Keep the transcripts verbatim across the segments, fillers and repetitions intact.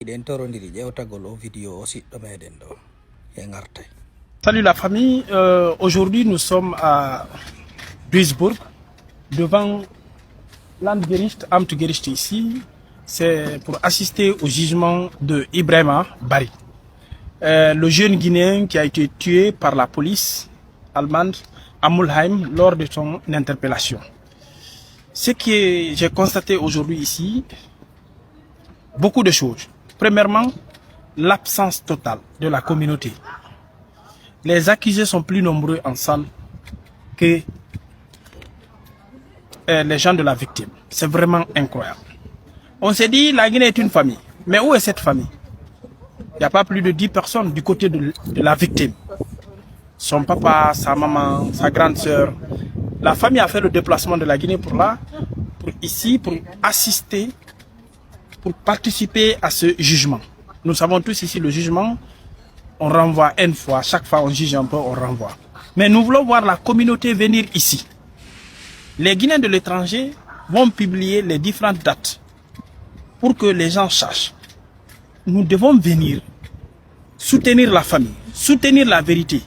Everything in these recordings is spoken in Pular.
Eɗen torondiri ƴeewtagol o video o siɗɗo meɗen ɗo. En artay. Salut la famille. Euh, aujourd'hui, nous sommes à Duisbourg, devant Landgericht, Amtsgericht ici. C'est pour assister au jugement de Ibrahima Bari, euh, le jeune Guinéen qui a été tué par la police allemande à Mülheim lors de son interpellation. Ce que j'ai constaté aujourd'hui ici, beaucoup de choses. Premièrement, l'absence totale de la communauté. Les accusés sont plus nombreux en salle que euh, les gens de la victime. C'est vraiment incroyable. On s'est dit, la Guinée est une famille. Mais où est cette famille? Il n'y a pas plus de dix personnes du côté de, de la victime. Son papa, sa maman, sa grande sœur. La famille a fait le déplacement de la Guinée pour là, pour ici, pour assister, pour participer à ce jugement. Nous savons tous ici le jugement, on renvoie une fois, chaque fois on juge un peu, on renvoie. Mais nous voulons voir la communauté venir ici. Les Guinéens de l'étranger vont publier les différentes dates pour que les gens sachent. Nous devons venir soutenir la famille, soutenir la vérité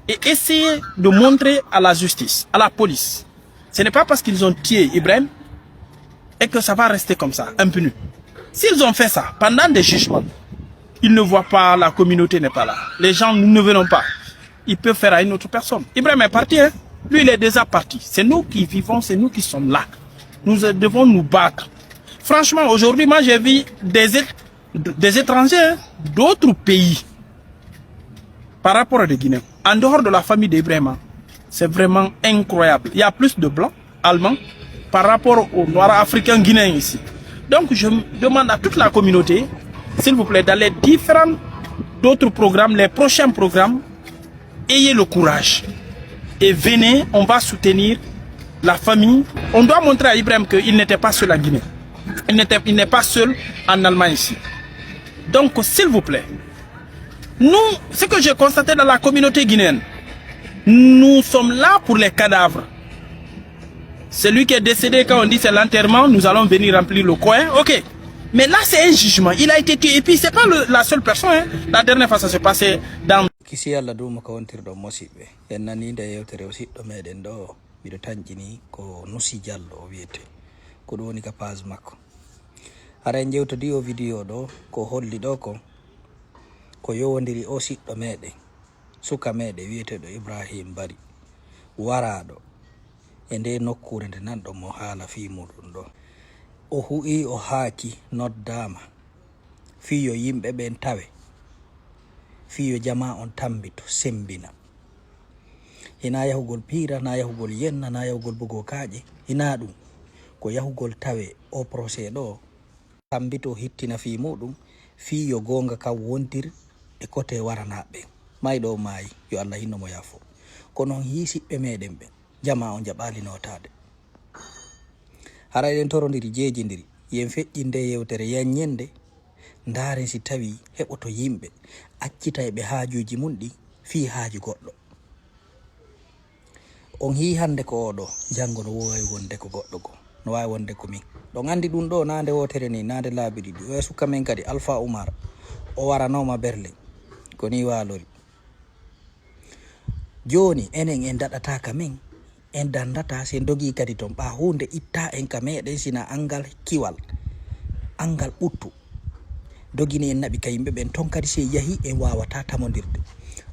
et essayer de montrer à la justice, à la police. Ce n'est pas parce qu'ils ont tué Ibrahim et que ça va rester comme ça, impuni. S'ils ont fait ça pendant des jugements, ils ne voient pas, la communauté n'est pas là. Les gens, nous ne venons pas. Ils peuvent faire à une autre personne. Ibrahim est parti, hein. Lui, il est déjà parti. C'est nous qui vivons, c'est nous qui sommes là. Nous devons nous battre. Franchement, aujourd'hui, moi, j'ai vu des, des étrangers, hein, d'autres pays, par rapport à des Guinéens. En dehors de la famille d'Ibrahim, c'est vraiment incroyable. Il y a plus de blancs, allemands, par rapport aux noirs africains guinéens ici. Donc, je demande à toute la communauté, s'il vous plaît, dans les différents d'autres programmes, les prochains programmes, ayez le courage et venez, on va soutenir la famille. On doit montrer à Ibrahim qu'il n'était pas seul en Guinée. Il n'était, il n'est pas seul en Allemagne ici. Donc, s'il vous plaît, nous, ce que j'ai constaté dans la communauté guinéenne, nous sommes là pour les cadavres. Celui qui est décédé, quand on dit c'est l'enterrement, nous allons venir remplir le coin. Ok. Mais là, c'est un jugement. Il a été tué. Et puis, c'est pas le- la seule personne, hein. La dernière fois, ça s'est passé dans Kisi Alla duuma ka wontirɗon mosiɓɓe. En nanii nde yewtere o siɗɗo meɗen ɗo. Miɗo tanƴini ko Nusi Jallo o wiyete. Ko ɗum woni ka page makko. Hara en jewtodi o video ɗo, ko holli ɗo ko, ko yowondiri o siɗɗo meɗen, suka meɗen wiyeteɗo Ibrahim Bari, waraɗo e nde nokkure nde nanɗon mo haala fii muɗum ɗo. O hu'i, o haaki, noddaama fii yo yimɓe ɓen tawe, fii yo jamaa on tambito, sembina. Hinaa yahugol piira, naa yahugol yenna, naa yahugol bugoo kaaƴe, hinaa ɗum. Ko yahugol tawe o procès ɗo, tambito, hittina fii muɗum, fii yo goonga kan wontir e kote waranaaɓe ɓen. Mayɗo o maayi, yo Alla hinno mo yaafo. Kono on hii siɓɓe meɗen ɓen, jamaa on jaɓaali nootaade. Hara eɗen torondiri, jeejindiri, yen feƴƴin nde yewtere, yanñen nde, ndaaren si tawii heɓoto yimɓe, accita e ɓe haajuuji mun ɗin fii haaju goɗɗo. On hii hannde ko oo ɗoo, janngo no waawi wonde ko goɗɗo goo, no waawi wonde ko min. Ɗon anndi ɗum ɗoo, naa nde wootere nii, naa nde laabi ɗiɗi. Oya suka men kadi, Alpha Oumar, o waranooma Berlin. Ko nii waalori. Jooni, enen en daɗataa ka men, en danndataa, si en dogii kadi ton, ɓaa huunde ittaa en ka meɗen, sina anngal kiwal, anngal ɓuttu. Dogini en naɓi ka yimɓe ɓen, ton kadi si en yahii, en waawataa tamondirde.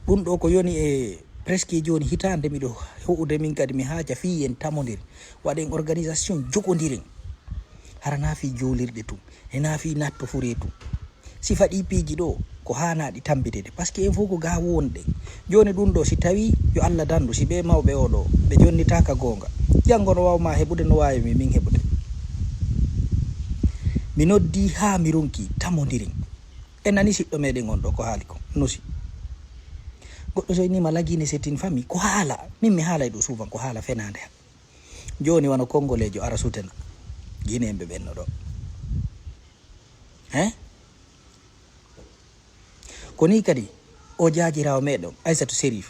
Ɗum ɗoo ko yoni e presque jooni hitaande, miɗo hu'ude min kadi, mi haaja fii en tamondir, waɗen organisation, jogondiren. Hara naa fii juulirɗe tun, e naa fii natto furee tun. Sifa ɗii piiji ɗoo ko haanaa ɗi tambitede, parce que en fof ko gaa wonɗen. Jooni ɗum ɗoo, si tawii yo Alla danndu, si ɓee mawɓe oo ɗoo, ɓe jonnitaa ka goonga, janngo no waaw maa heɓude, no waawi mi min heɓude. Mi noddii haa mi ronki, tamondiren. En nani siɗɗo meɗen on ɗoo ko haali kon, Nusi. Goɗɗo so innii ma la Guinée c'est une famille, ko haala, min mi haalay ɗum souvent, ko haala fenaande. Jooni wano Konngoleejo ara sutena Guinéen ɓe ɓen no ɗoo. Hein? Ko nii kadi, o jaajiraawo meɗen, Aysatu Serif,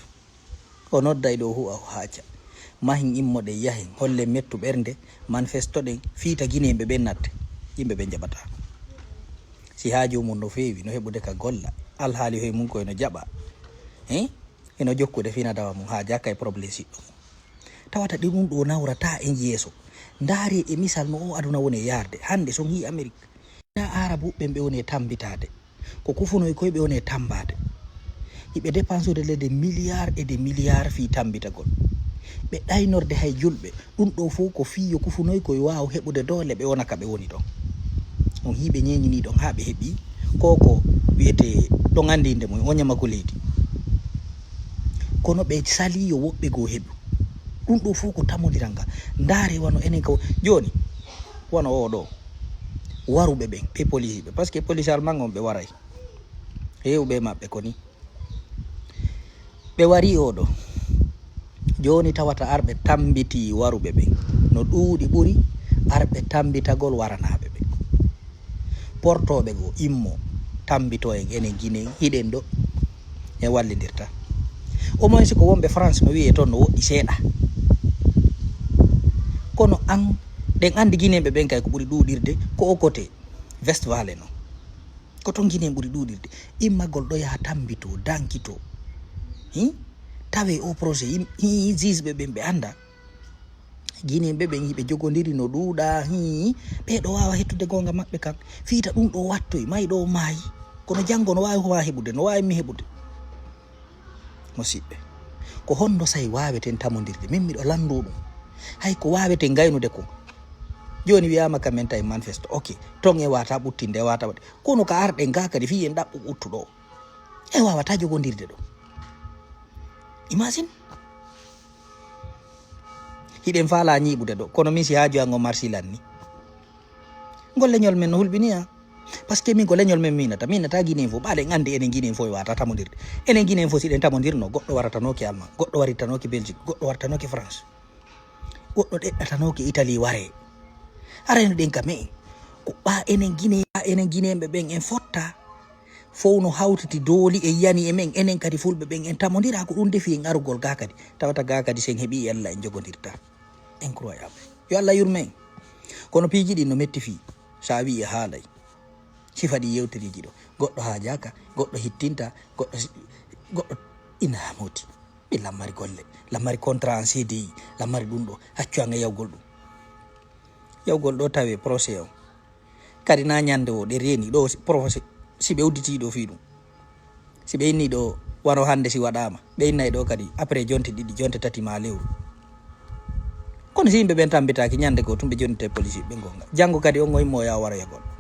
o nodday ɗoo hu'a o haaca. Mahin immoɗen yahen, hollen mettu ɓernde, manifestoɗen, fiita Guinéen ɓe ɓen natte. Yimɓe ɓen jaɓataa. Si haaju mun no feewi, no heɓude ka golla, alhaali hoy mun koy no jaɓa. Hein? Hino jokkude fina dawa mun haa jaka e problème siɗɗo mun. Tawata ɗi ɗum ɗo nawrataa en yeeso. Ndaari e misal no o aduna woni e yaarde. Hannde son hii Amerik. Na Aarabuɓe ɓen ɓe woni e tambitaade. Ko kufunoy koy ɓe woni e tambaade. Hiɓe dépensude le des milliards et des milliards fii tambitagol. Ɓe ɗaynorde hay julɓe. Ɗum ɗoo fow ko fii yo kufunoy koy waaw heɓude doole ɓe wona ka ɓe woni ɗon. On hii ɓe ñeeñinii ɗon haa ɓe heɓii. Ko ko wi'etee ɗon anndi innde mum, o ñama ko leydi. Kono ɓe salii yo woɓɓe goo heɓu. Ɗum ɗoo fow ko tamondiral ngal. Ndaare wano enen ko, jooni, wano oo ɗoo. Waruɓe ɓen, ɓe polisi ɓe. Parce que polisi alman on ɓe waray. Heewɓe maɓɓe ko ni. Ɓe warii oo ɗoo. Jooni tawata arɓe tambitii waruɓe ɓen. No ɗuuɗi ɓuri arɓe tambitagol waranaaɓe ɓen. Portooɓe goo immo tambitoo en enen Ginen hiɗen ɗoo. En wallindirta. Au moins si ko wonɓe France no wi'ee ton no woɗɗi seeɗa. Kono an, ɗen anndi Ginenɓe ɓen kay ko ɓuri ɗuuɗirde ko o côté Westfalen non. Ko ton Ginen ɓuri ɗuuɗirde. Immagol ɗoo yaha tambitoo, dankitoo. Hi? Tawee o projet, hi, hi, jugeɓe ɓen ɓe annda. Ginenɓe ɓen hiɓe jogondiri no ɗuuɗa, hi, ɓee ɗoo waawa hettude goonga maɓɓe kan. Fiita ɗum ɗoo wattoy, may ɗoo maayi. Kono janngo no waawi ko waawi heɓude, no waawi mi heɓude. Musiɓɓe, ko honno say waaweten tamondirde? Min miɗo lanndoo ɗum. Hay ko waaweten gaynude ko. Jooni wiyaama ka men tawi manifesto. Ok, ton e waata ɓuttinde, e waata waɗde. Kono ka arɗen gaa kadi fii en ɗaɓɓu ɓuttuɗo. E waawataa jogondirde ɗo. Imagine. Hiɗen faalaa ñiiɓude ɗo. Kono min si haaju an o marsilan ni. Ngol leñol men no hulɓini, ah. Parce que min ko leñol men miinata. Miinata Guinée fof. Ɓaaɗen anndi enen Guinée fof e waata tamondirde. Enen Guinée fof si ɗen tamondirno, goɗɗo waratanooki Allemagne, goɗɗo waratanooki Belgique, goɗɗo waratanooki France. Goɗɗo ɗeɗɗatanooki Italie waree. Arayno ɗen ka men. Ko ɓaa enen Guinée, ɓaa enen Guinéenɓe ɓen en fotta. Fow no hawtiti dooli e yani e men, enen kadi fulɓe ɓen en tamondira, ko ɗum defi en arugol gaa kadi. Tawata gaa kadi sen heɓii e Allah en jogondirta. Incroyable. Yo Allah yurme en. Kono piiji ɗin no metti fii. Sa wi'i e haalay. Sifa ɗi yewteriiji ɗo. Goɗɗo haajaaka, goɗɗo hittinta, goɗɗo si-, goɗɗo ina moti. Ɗi lammari golle, lammari contrat an C D I, lammari ɗum ɗo. Haccu an e yawgol ɗum. Yawgol ɗo tawe procès on. Kadi na ñande o ɗe reeni ɗo si-, procès, si ɓe udditii ɗo fii ɗum. Si ɓe inni ɗo wano hannde si waɗaama, ɓe innay ɗo kadi après jonte ɗiɗi, jonte tati ma lewru. Kono si yimɓe ɓen tambitaaki ñande goo tun ɓe jonnitay police ɓe gonga. Janngo kadi on o immo o yaha waroya goɗɗo.